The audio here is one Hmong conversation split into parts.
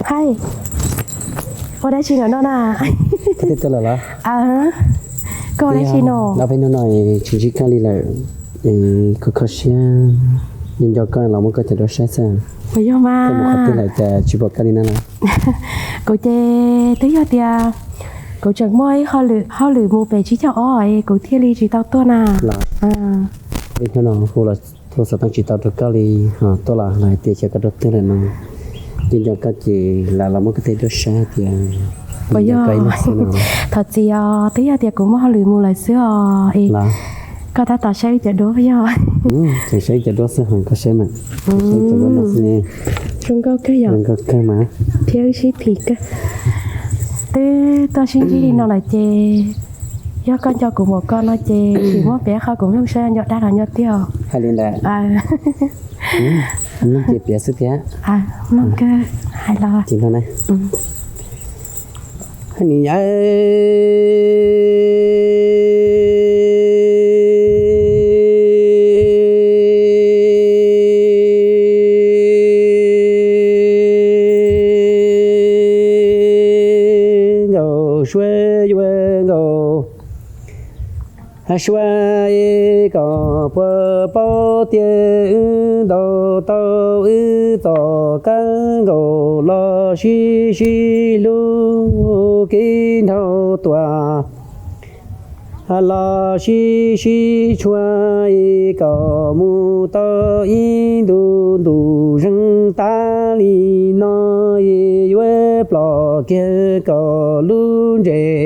Hais, ua dab tsi ntawm no na? Koj twb tuaj lawm los? Koj ua dab tsi no? Los peb hnub no tsis ntsib koj li lawm, kho kho siab, nco nco koj los muab koj cov duab saib xwb. Puas yog mas? Koj mus qhov twg lawm cas tsis pom koj li na los? Kuv ces twb yog tias kuv tseem muaj ib hauj lwm mus pem tsib caug ob es kuv thiaj li tsis tau tuaj na. Los, peb hnub no hu los hu xov tooj tsis tau rau koj li, ho tuaj los lawv hais tias xyov koj rau twg lawm no. Nco nco koj ces lawv los muab koj tej duab saib tias puas yog koj ib leeg xwb no. Thov txim os, twb yog tias kuv muaj hauj lwm mus lawm xwb os. Koj tab tom saib wb cov duab yog? Tseem saib wb cov duab xwb, ho koj saib mas. Zoo nkauj kawg yom? Zoo nkauj kawg mas. Thiab wb sib phim kawg. Twb tuaj sib ntsib li no lawm ces yog koj nco kuv mus koj no ces sim muab piav qhov kuv mloog saib nco dab los nco tiag. Hais li ntawd. Mloog ces piav xwb thiab. Mloog kawg, hais los. Ces no na. Ni yawg nkaus suab yuav nkaus suab es kom puas paub tias wb ntaus tau wb txoj kab nkaus los sib sib hlub kev nrau tuaj los sib sib tshuab es kom mus tau ib ntu ntu zeeg tas li no es yuav plom kiag kom lub ntsej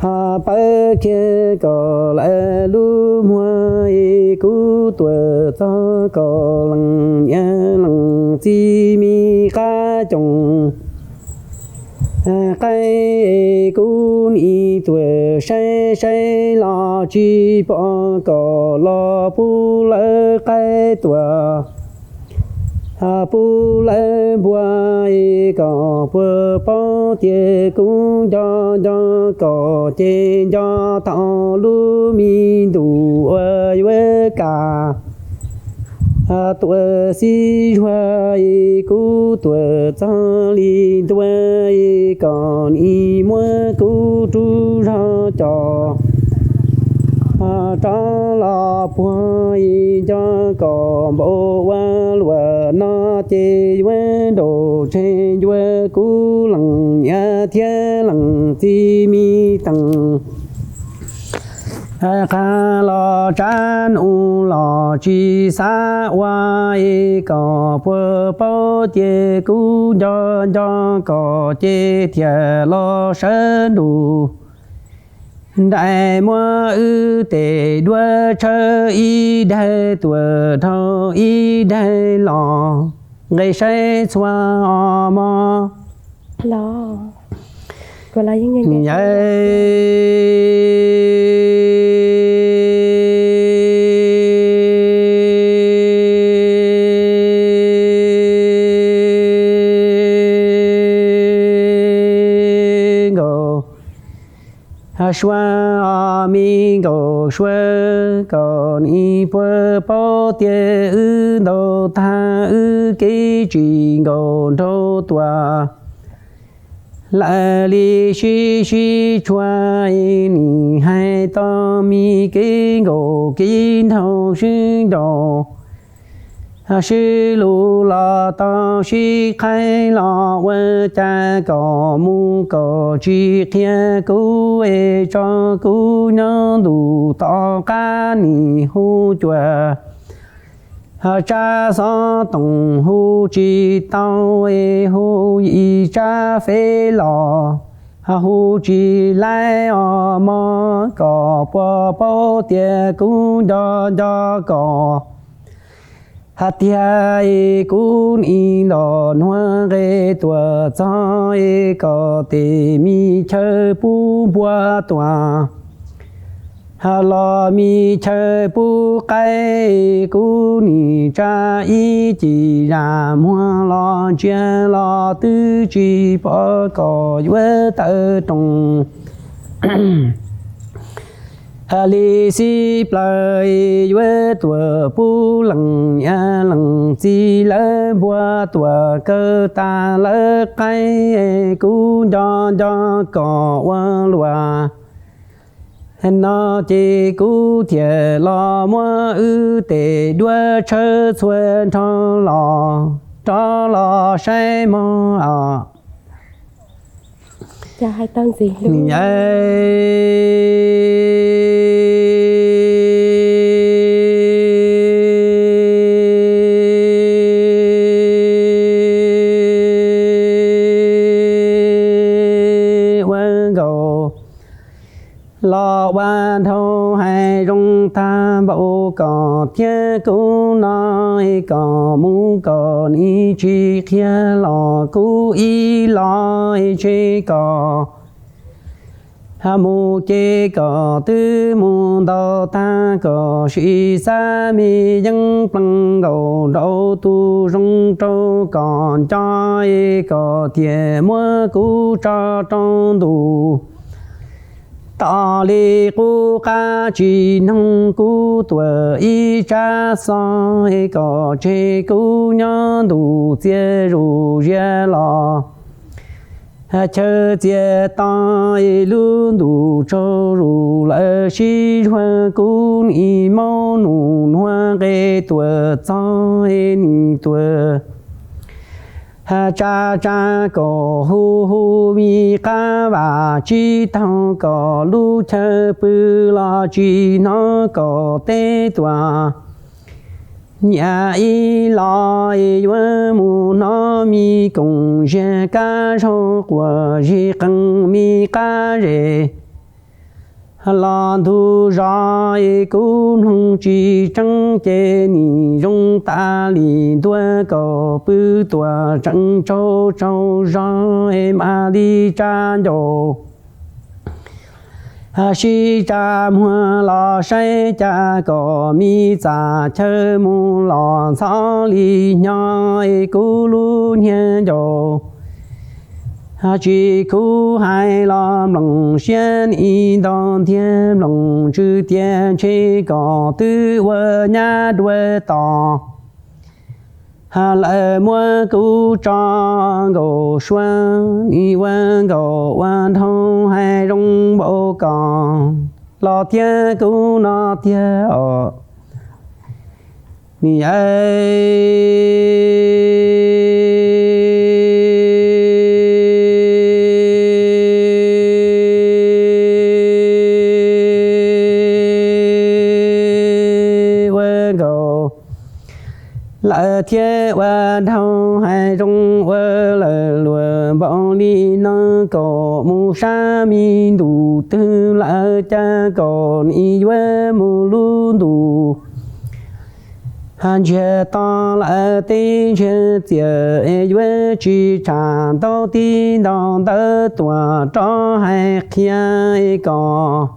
ho pawv kiag kom lawv lub muag es kuv tuam txog kom leej niam leej txiv me qab coom qaib es kuv nim tuam saib saib los tsis pom kom los pub lawv qaib tuam pub lawv npua es kom puas paub tias kuv nco nco kom ces nco tau lub me ntu uas yuav kam tuam xib zuag es kuv tuam txog li ntua es kom nim muab kuv rub zog cos rov los puag es nco kom npaum ua luam no ces yuav nraum tseg ncua kuv leej niam thiab leej txiv me teem qab los tsav num los tsis xav ua es kom puas paub tias kuv nco nco kom ces thiaj los sawv nrus nraim muab wb tej duab tshawb ib daig tuam dhau ib daig los nqe saib txhua o mog. Nkaus suab, me nkaus suab, kom nim puas paub tias wb ntaus tag wb kev tsis nkaus nraug tuam lawm li sib sib tshuab, nim hais tau me kev nkaus kev nraug sib nraus sib lus los tau sib qhaib los ua cas kom mus kom tsis qhia kuv es tso kuv nyob ntu tom qab nim hu cuam tsab xov tooj hu tsis tau es hu yim tsab fej los hu tsis laib os mog, kom puas paub tias kuv nco nco kom hais tias es kuv nim ntaus nuav nqe tuam txog es kom tej me chaw pub npua tuam los me chaw pub qaib, kuv nim tsa ib cim zam muag los ntsia los twb tsis pom kom yuav tawm rooj Li xib plaws yuav tuam pub leej niam leej txiv lawv npua tuam kaw tas lawv qaib, kuv nco nco kom ua luaj no ces kuv thiaj los muab wb tej duab tshawb txhua nrho los rov los saib mog. Ua nkaus los ua dhau hais zoo tag npaum kom thiab kuv no, kom mus kom nim tsis qhia los kuv ib los tseg kom mus ces kom twb mus ntau tag kom sim xav me yeeb plees nkaus rau tus zoo rau kom nco, kom thiaj muab kuv tso rau ntuj. Tos li qub qab tsis noog kuv tuam ib tsab xov, kom tseg kuv nyob ntuj txias zus zias los chaw txias to, lub ntuj tsaug zus lawm sib zuag kuv nim maub nus nuav nqe tuam txog nim tuam tsa tsa kom hu hu me qab vam tsib taug kom lub chaw pw los tsis hnov kom teb tuam. Nyaj ib los yuav mus hnov me koom ziag kab zaug quas zig qees me qab zes los ntug zos, kuv mloog tsis tseeb ces nim zoo tas li ntua kom pw tuam tseem tsaug tsaug zog mam li tsa ncaus sib tsa muag los saib cas kom me txaj chaw mus los ntxhov li nyob kuv lub nyiag ncaus. Tsis khuv hais los nploos siab nim ntau ntiag nploos tsw tias ntshe kom twb ua nyab dua tos. Lawv muab kuv tso nkaus suab nim ua nkaus ua dhau hais zoo npaum kom los thiab kuv no tiag os. Nim ua nkaus lawv thiab ua dhau hais zoo ua lawv luag npaum li no kom mus sab me ntuj twg lawv cas kom nim yuav mus lub ntuj ntsiag to lawv teb ntsiag txias yuav tsis tsham ntau tib ntau ntawv tuam rov hais qhia kom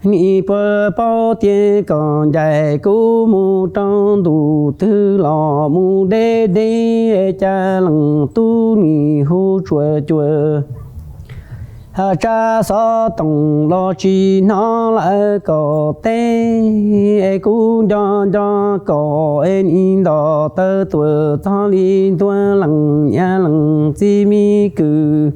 nim puas paub tias kom ncaim kuv mus rau ntuj twg los mus deb deb cas leej tub nim hu tsuas cuas tsab xov toom los tsis hnov lawv kom teb. Kuv nco nco kom nim nto taw tuam txog li ntua leej niam leej txiv me kwv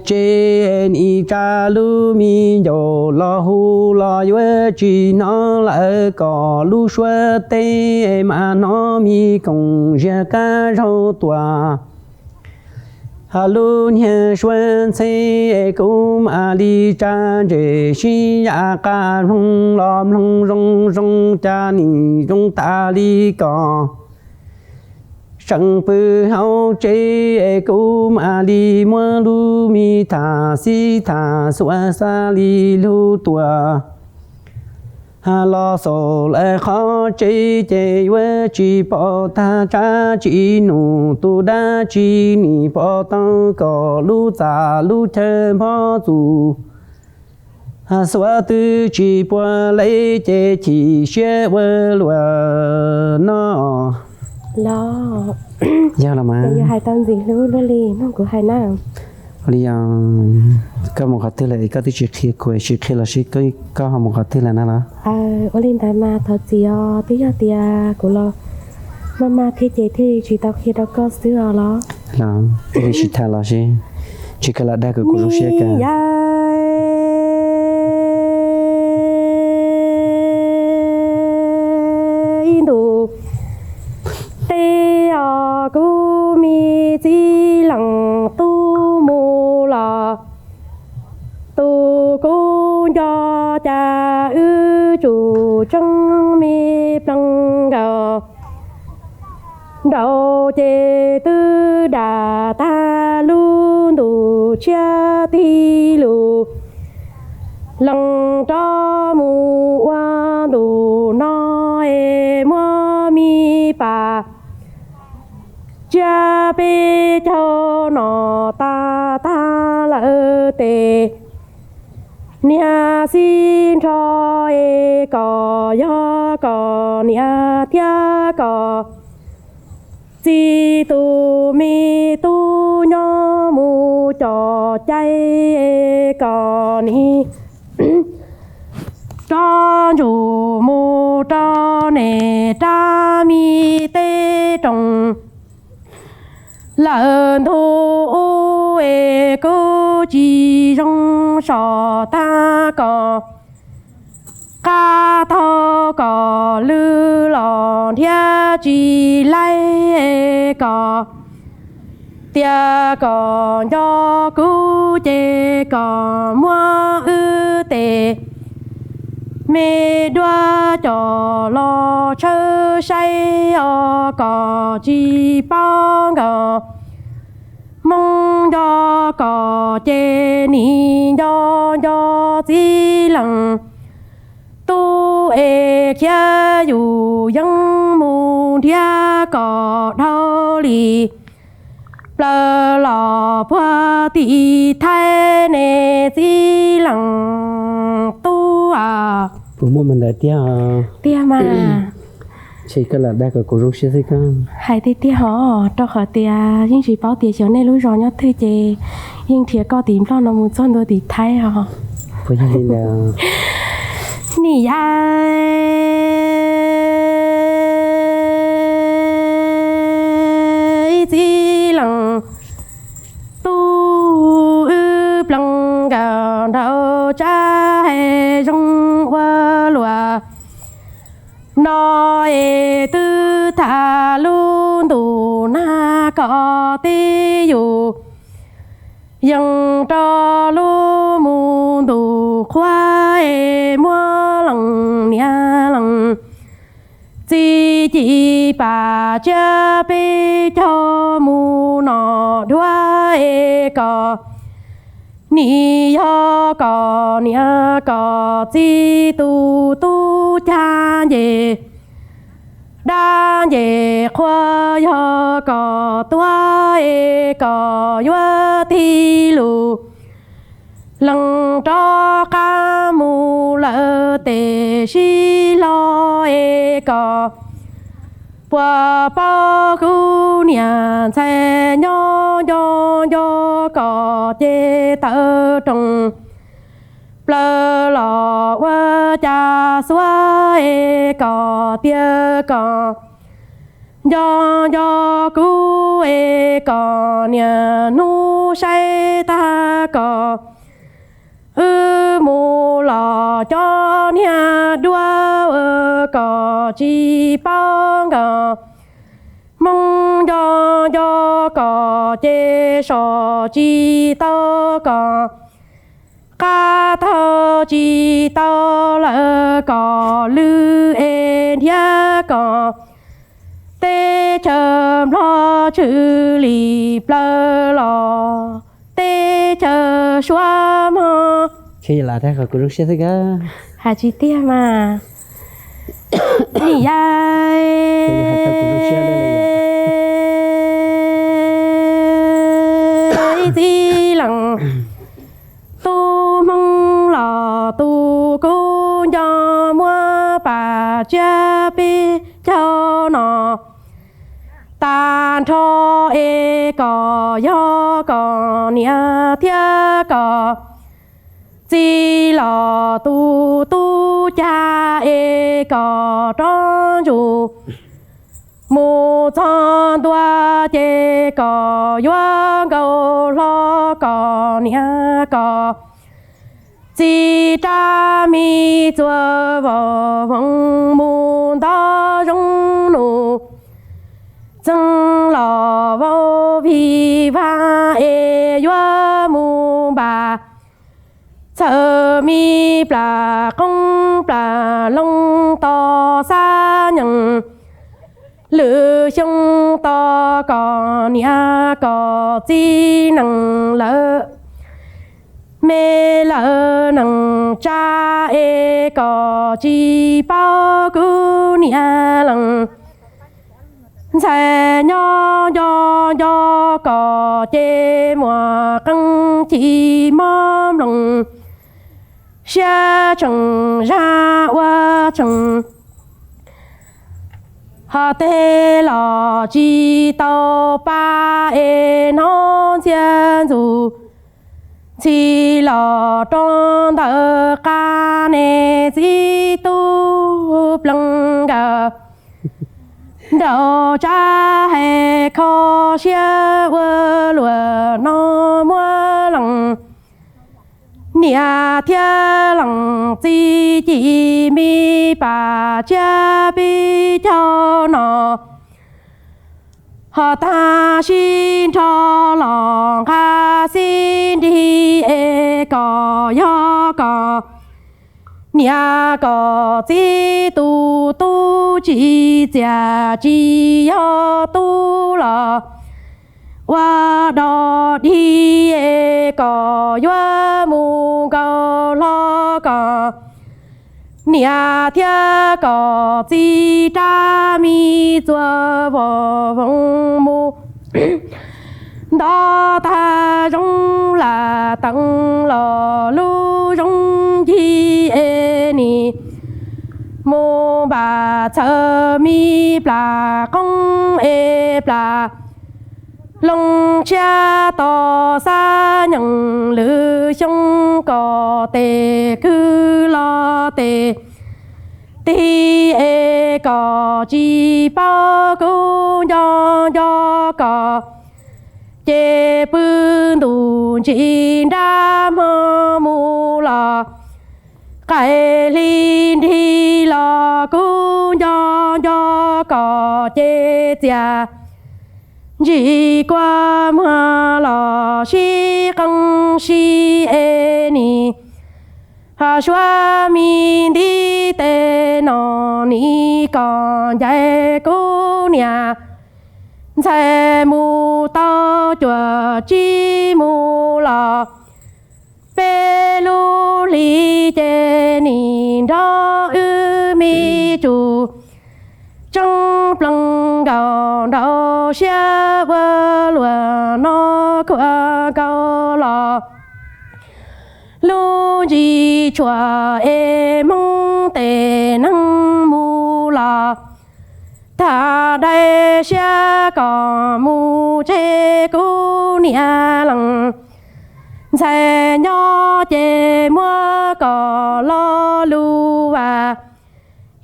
tsev, nim tsa lub me ncaus los hu los yuav tsis hnov lawv kom lub suab teb mas hnov me koom ziag kab zaug tuam lub niag suab ntxhe. Kuv mam li tsa ntsej sib yam qas mloog los mloog zoo zoo cas nim zoo tas li kom seem pw hauv tsev. Kuv mam li muab lub me tham xib tham xuas xav li lug tuam los xaus lawm qhov tsev ces yuav tsis pom tag tsab tsis num tus dab tsi nim pom tau kom lub txaj lub chaw nphob txus xuav twb tsis puav leej ces chim siab ua luaj no. Yog los mas. Yog hais tau ntxim hlub luaj li mloog kuv hais na. Ua li yog. Koj mus qhov twg lawm es koj twb tsis qhia kuv, tsis qhia los sis koj ho mus qhov twg lawm na los? Ua li ntawd mas thov txim os, twb yog tias kuv los maj maj thiab ces thiaj tsis tau qhia rau koj xwb os los. Los, ib sim tham los sis, tsis koj lam dag kuv, kuv zoo siab kawg. Ib ntus tej os kuv me txiv leej tub mus los, tus kuv nco cas wb tsum tseeb me plees nkaus nraud ces twb dam tag lub ntuj tshiab tig lug lees rov mus ua ntu no es muab me pas tsiab peb caug no tas tag lawm tes niag xib nrho es kom yog kom niam thiab kom txiv tus me tub nyob mus cov cai kom nim rov ntsum mus rau niam rab me teb roos lawm ntu ub es kuj tsis zoo so tag kom qab taug kom lwj los nrhiav tsis laib kom tias kom nco kuv ces kom muab wb tes me duab coj los tshawb saib os kom tsis paub nkaus. Hmoob nco kom ces nim nco nco txiv leej tub es khiav yus yeeb mus nrhiav kom dhau li plaws los puag tim Thaib ne txiv leej tub a. Puas muaj mus ntawd tiag? Tiag mas. Ntshe koj lam dag kom kuv zoo siab xwb koj. Hais tiag tiag hos, rau qhov tias yeej tsis paub tias xyov nej lub zos nyob twg ces yeej nrhiav koj tim Nplog no mus txog ntua tim Thaib os. Puas yog li ntawd? Nim yog ib txiv leej tub wb plees nkaus nraug tsab hais zoo ua luaj no es twb tag lub ntuj nag kom tib yus yees rau lub mus ntuj qhuav es muab leej niam leej txiv ci pam tsiab peb caug mus nom duab es kom nim yog kom niam kom txiv tus tub cag nces dab nces qhua yog kom tuag es kom yuav tig lus lees rov qab mus lawm tes sib hlo es kom puas paub kuv niam ntxhais nyob nco nco kom ces tawm roos plaws los ua cas xuav es kom tias kom nco nco kuv es kom niam hnub saib tag kom wb mus los cov niag duab ua kom tsis paub nkaus. Hmoob nco nco kom ces so tsis tau kom qab taug tsis tau lawm kom lwj es nrhiav kom teb chaws Nplog tshwm lim plaws los teb chaws Suav mog. Hais tsis tiag mas. Nim yog ib txiv leej tub Hmoob los tus kuv nco muab pam tsiab peb caug no tag nrho es kom yog kom niam thiab kom txiv los tu tub cag es kom rov ntsuj mus txog ntua ces kom yuav nkaus hlo kom niam kom txiv rab me txuas vau voos mus nto zoo nus txeeg los vau vig vag es yuav mus npaj txhawm me plam qoob plam loo tos xab nyeem lwm xyoo tos kom niam kom txiv nees lawm me lawm nees tsa es kom tsis paub kuv niam lees ntxhais nyob nco nco kom ces muaj qee ci mob nploos siab tseem zaj ua tseem ho teg los tsis tau pa es hnov ntxhiab ntxus ntxhi los rau ntawm qab ne txiv tub plees nkawm nraum tsab hais kho siab ua luam no muab lees niam thiab lees txiv ci me pam tsiab pib caug no ho tag sib nrho los nqa xib nrig es kom yog kom niam kom txiv tus tub tsis txias tsis yog tub los ua dog dig es kom yuav mus nkaus hlo kom niam thiab kom txiv rab me txuas vau voos mus nto tag zoo lam teev los lub zoo ncig es nim mus npaj txhawm me plam qoob es plam loo tshiab tos xab nyeem lwm xyoo kom tes kwv los tes tig es kom tsis paub kuv nco nco kom ces pw ntus ntsis nrab hmo mus los qaim hli nrig los kuv nco nco kom ces txias ntsis kua muag los sib qee sib es nim ho suav me ntiv tes no nim kom ncaim kuv niam ntxhais mus tau cuam tsib mus los peb lub hli ces nim nrog wb me tsuj tseeb plees nkaus nraum siab ua luam no khuam nkaus los lub ntsis tshuam es hmoob tes neeg mus los tag dai siab kom mus tseg kuv niam lees ntxhais nyob ces muab kom lo lus vas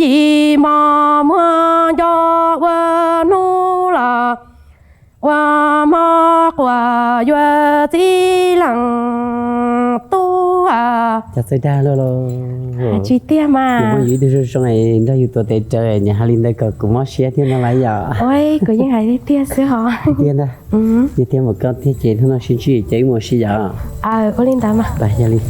yim mos muag nco ua hnub los ua hmo quas yuav txiv lees tub a. Cov txawj dag luaj los. Tsis tiag mas. Yus muaj yus ib tug zoo zoo nrog yus tuav tes raws, nyias hais li ntawd kom kuv mob siab thiab no mas yom. Kuv yeej hais tiag tiag xwb hos. Tiag ntag. Yog tiag mas koj tiag ces hnub no sib ntsib ces wb mus ua si yom. Ua li ntawd mas. Yog li.